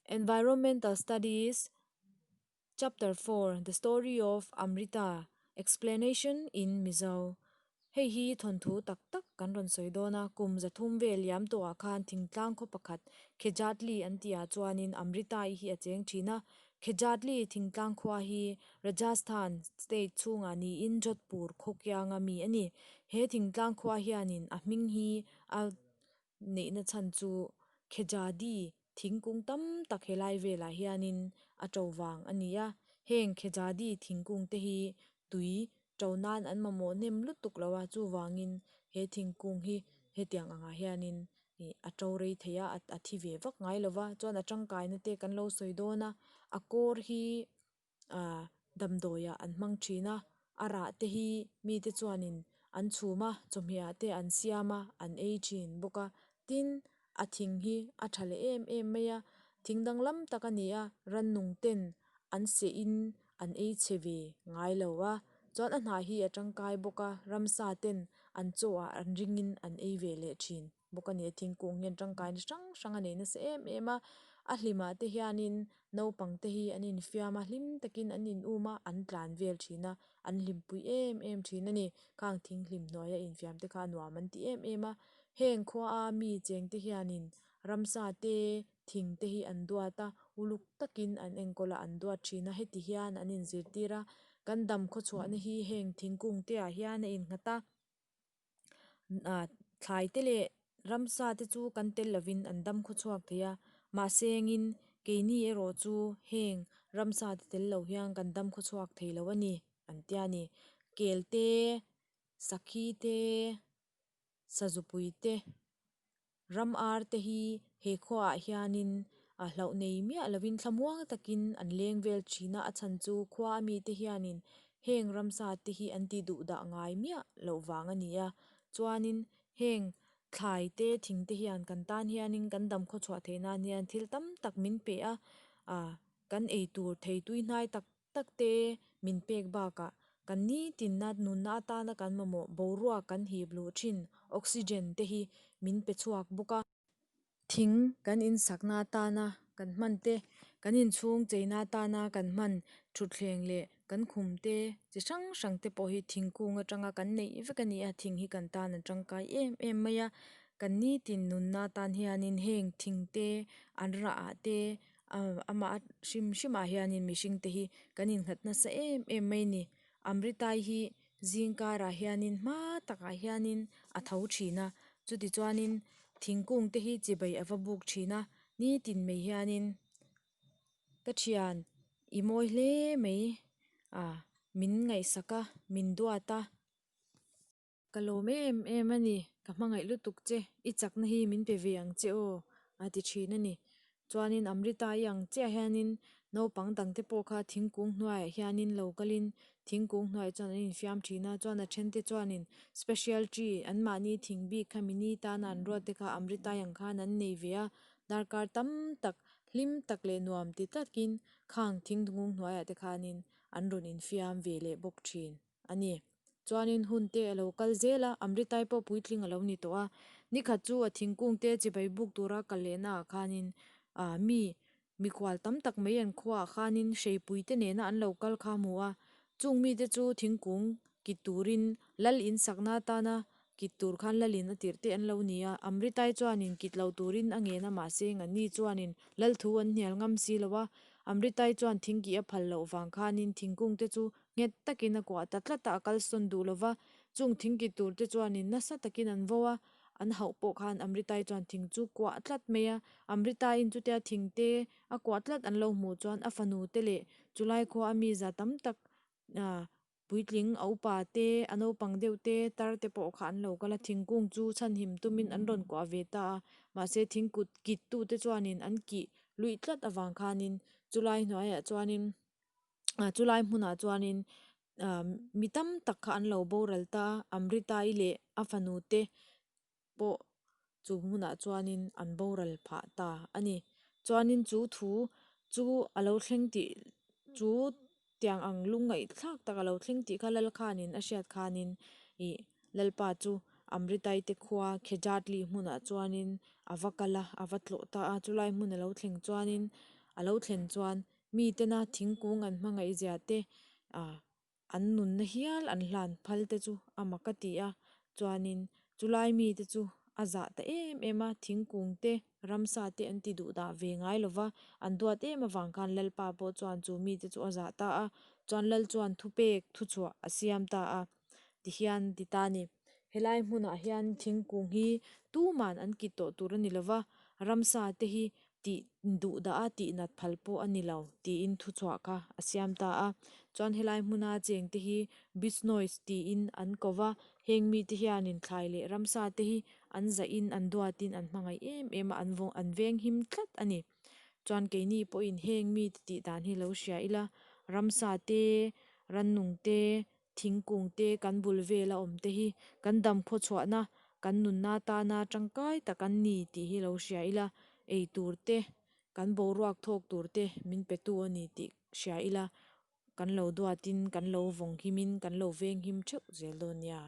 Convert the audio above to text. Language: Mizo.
Environmental Studies Chapter 4 The Story of Amrita Explanation in Mizo Hei hi thawnthu tak tak kan rawn sawi dawn a, kum 300 vel liam tawhah khan thingtlang khaw pakhat Khejatli an tihah chuanin Amrita-i hi a cheng thin a. Khejatli thingtlang khua hi Rajasthan state chhungah niin Jodhpur khaw kianga mi a ni. He thingtlang khua hianin a hming hi a neihna chhan chu Khejadi thingkung tam tak helai velah hianin a to vang a ni a. Heng Khejadi thingkung te hi tui to nan an mamawh hnem lutuk lo a, chuvangin he thingkung hi hetiang angah hianin ih a to rei thei a a thi ve vak ngai lo va chuan a tangkaina te kan lo sawi dawn a a kawr hi ah damdawi ah an hmang thin a a rah te hi mite chuanin an chhum a chawhmeh ah te an siam a an ei thin bawk a tin a thing hi a tha leh em em mai a thing danglam tak ani a rannung ten an seh in an ei chhe ve ngailo a chuan a hnah hi a tangkai bawk a ramsa ten an chaw ah an ring in an ei ve leh thin bawk a ni a thingkung hian tangkaina hrang hrang a nei nasa em em a a hlim ah te hianin naupang te hi an infiam a hlim takin an in um a an tlan vel thin a an hlimpui em em thin a ni khang thing hlim hnuaia infiam te kha nuam an ti em em a heng khua a mi cheng te hianin ramsa te thing te hi an duat a uluk takin an enkawl a an duat thin a heti hian an inzirtir a kan dam khaw chhuah na hi heng thingkung te ah hian a innghat a ah thlai te leh ramsa te chu kan tel lovin an dam khaw chhuak thei a mahse engin keini erawh chu heng ramsa te tello hian kan dam khaw chhuak theilo a ni an tia ni kel te sakhi te sazupui te ram ar te hi he khuaah hianin a hlauh nei miah lovin thlamuang takin an leng vel thin a a chhan chu khua ami te hianin heng ramsa te hi an ti duh dah ngai miah loh vang a ni a chuanin heng thlai te thing te hian kan tan hianin kan dam khaw chhuah theih nan hian thil tam tak min pe a ah kan eitur thei tui hnai tak tak te min pek bakah kan nitin na nunna atana kan mamawh boruak kan hip luh thin oxygen te hi min pe chhuak bawk a. Thing kan in sakna atana kan hman te kan inchhung cheina atana kan hman thutthleng leh kan khum te chi hrang hrang te pawh hi thingkung atanga kan neih vek a ni a thing hi kan tan a tangkai em em mai a kan nitin nunna atan hianin heng thing te an rah ah te ah amah a hrim hrim ah hianin mihring te hi kan innghat nasa em em mai a ni amritai hi zing karah hianin hma takah hianin a tho thin a chuti chuanin thingkung te hi chibai a va buk thin a nitin mai hianin ka thian i mawi hle mai ah min ngaihsak a min duat a. Ka lawm em em a ni, ka hmangaih lutuk che, i chakna hi min pe ve ang che aw a ti thin a ni. Chuanin Amrita i ang chiah hianin naupang dangte pawh kha thingkung hnuaiah hianin lo kalin thingkung hnuaiah chuan an infiam thin a, chuan a thente chuanin special tree anmahni thing bik kha mini tana an ruat te kha Amrita i ang khan an nei ve a, darkar tam tak hlim tak leh nuam ti takin khang thingkung hnuaiah te khanin an rawn infiam ve leh bawk thin a ni. Chuanin hun te a lo kal zel a, Amritai pawh puitling a lo ni tawh a. Nikhat chu a thingkung te chibai buk tura kal lehna ah khanin ah mi mikhual tam tak mai an khuaah khanin hreipui te nena an lo kal kha a hmu a. Chung mite chu thingkung kit turin lal in sakna atana kit tur khan lal in a tirh te an lo ni a. Amritai chuanin kit lo turin a ngen a mahse Ngani chuanin lal thu an hnial ngam si lo a. Amritai chuan thingkih a phal loh vang khanin thingkung te chu Nghet takin a kuah ta tlat a, a kalsawn duh lo va. Chung thingkit tur te chuanin nasa takin an vo a, an hauh pawh khan Amritai chuan thing chu kuah tlat mai a. Amritaiin chutia thing te a kuah tlat an lo hmuh chuan a fanu te leh chulai khua a mi za tam tak puitling a upa te, a naupang deuh te, tar te pawh kha an lo kal a. Thingkung chu chhanhim tumin an rawn kuah ve ta a, mahse thingkut kit tute chuanin an kih luih tlat avang khanin chulai hnuaiah chuanin. ah chulai hmunah chuanin ah mi tam tak kha an lo boral ta a Amritai leh a fanu te pawh chu hmunah chuanin an boral phah ta a ni chuanin chu thu chu a lo thleng tih chu tiang ang lungngaih thlak tak a lo thleng tih kha Lalkhanin a hriat khanin ih Lalpa chu Amritai te khua Khejatli hmunah chuanin a va kal a a va tlawh ta a chulai hmun a lo thleng chuanin. A lo thlen chuan mitena thingkung an hmangaih zia te ah an nunna hial an hlan phal te chu a mak a ti a. Chuanin chulai mite chu a zah ta em em a, thingkung te ramsa te an ti duh dah ve ngai lova, an duat em avang khan Lalpa pawh chuan chu mite chu a zah ta a. Chuan Lal chuan thupek thuchhuah a siam ta a, tihian ti ta a ni. Helai hmunah hian thingkung hi tuman an kit tawh tur a ni lova, ramsa te hi tih duh dah a tih nat phal pawh a ni lo tiin thuchhuah kha a siam ta a. Chuan helai hmuna cheng te hi Bisnois tiin an ko va, heng mite hianin thlai leh ramsa te hi an zahin an duatin an hmangaih em em a, an vawng an venghim tlat a ni. Chuan keini pawhin heng mite tih dan hi lo hria ila, ramsa te, rannung te, thingkung te kan bul vela awm te hi kan dam khawchhuahna kan nunna tana tangkai tak an ni tih hi lo hria ila, eitur te kan boruak thawk tur te min pe tu a ni tih hria ila, kan lo duatin kan lo vawng himin kan lo venghim theuh zel dawn nia.